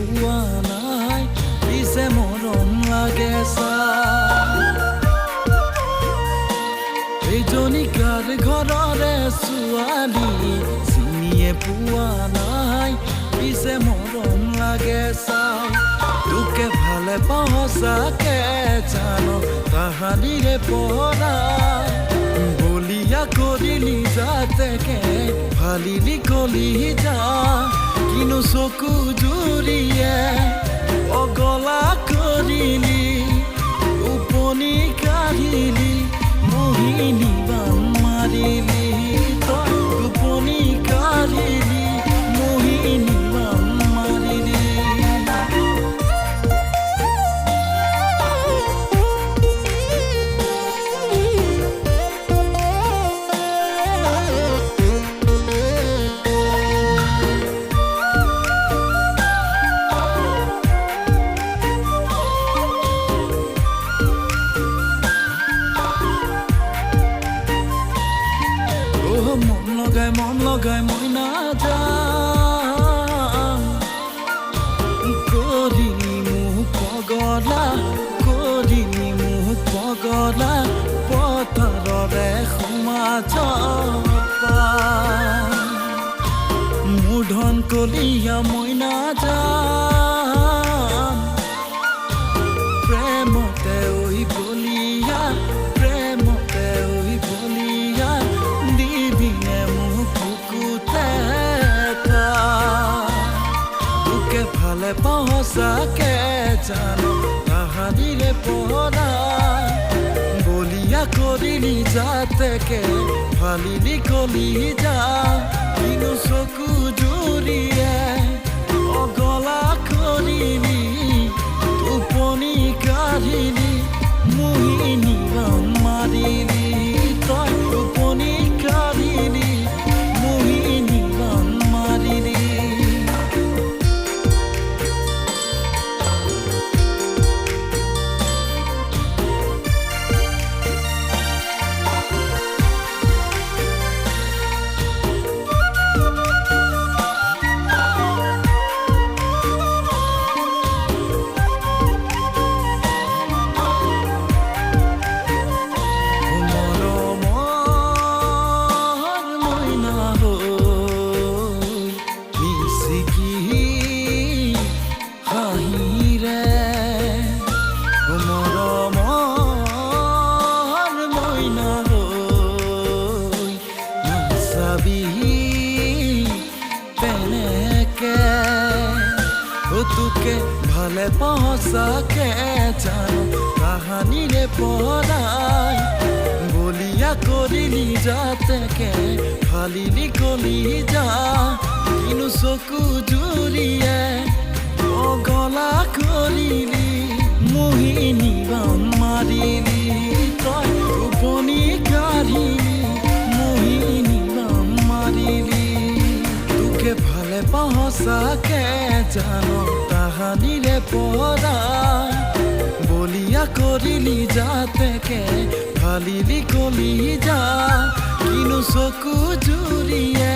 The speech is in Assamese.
পোৱা নাই, পিছে মৰম লাগে চাই। এইজনী কাৰ ঘৰৰে ছোৱালী চিনিয়ে পোৱা নাই, পিছে মৰম লাগে চাই। তোকে ভালে পাওঁ সঁচাকে জান তাহানিৰে পৰাই, বলিয়া কৰিলি যাতেকে ফালিলি কলিজা। কিনো চকু জুৰিয়ে অগলা কৰিলি, টোপনি কাঢ়িলি, মোহিনী বান মাৰিলি। তই টোপনি কাঢ়িলি, মোহিনী বান মাৰিলি। অ মন লগাই মন লগাই মইনা যাম, কৰিলি মোক পগলা, কৰিলি মোক পগলা। পথাৰৰে সমাজত মোৰ ধন কলীয়া মইনা যাম, প্ৰেমতে ঐ বলিয়া, প্ৰেমতে ঐ বলিয়া, দিবিনে মোক বুকুতে। তোকে ভালে পাওঁ সঁচাকে জান তাহানিৰে পৰাই, বলিয়া কৰিলি যাতেকে ফালিলি কলিজা। কিনো চকু জুৰিয়ে অগলা কৰিলি, টোপনি কাঢ়িলি, মোহিনী বান মাৰিলি। তই টোপনি কাঢ়িলি, মোহিনী বান মাৰিলি। মৰমৰ মইনা হৈ মিচিকি হাঁহিৰে, মৰমৰ মইনা হৈ নাচাবি তেনেকে। তোকে ভালে পাওঁ সঁচাকে জান তাহানিৰে পৰাই, বলিয়া কৰিলি যাতেকে ফালিলি কলিজা। কিনো চকু জুৰিয়ে অগলা কৰিলি, মোহিনী বান মাৰিলি। তই টোপনি কাঢ়িলি, মোহিনী বান মাৰিলি। তোকে ভালে পাওঁ সঁচাকে জান তাহানিৰে পৰাই, বলিয়া কৰিলি যাতেকে ফালিলি কলিজা। কিনো চকু জুৰিয়ে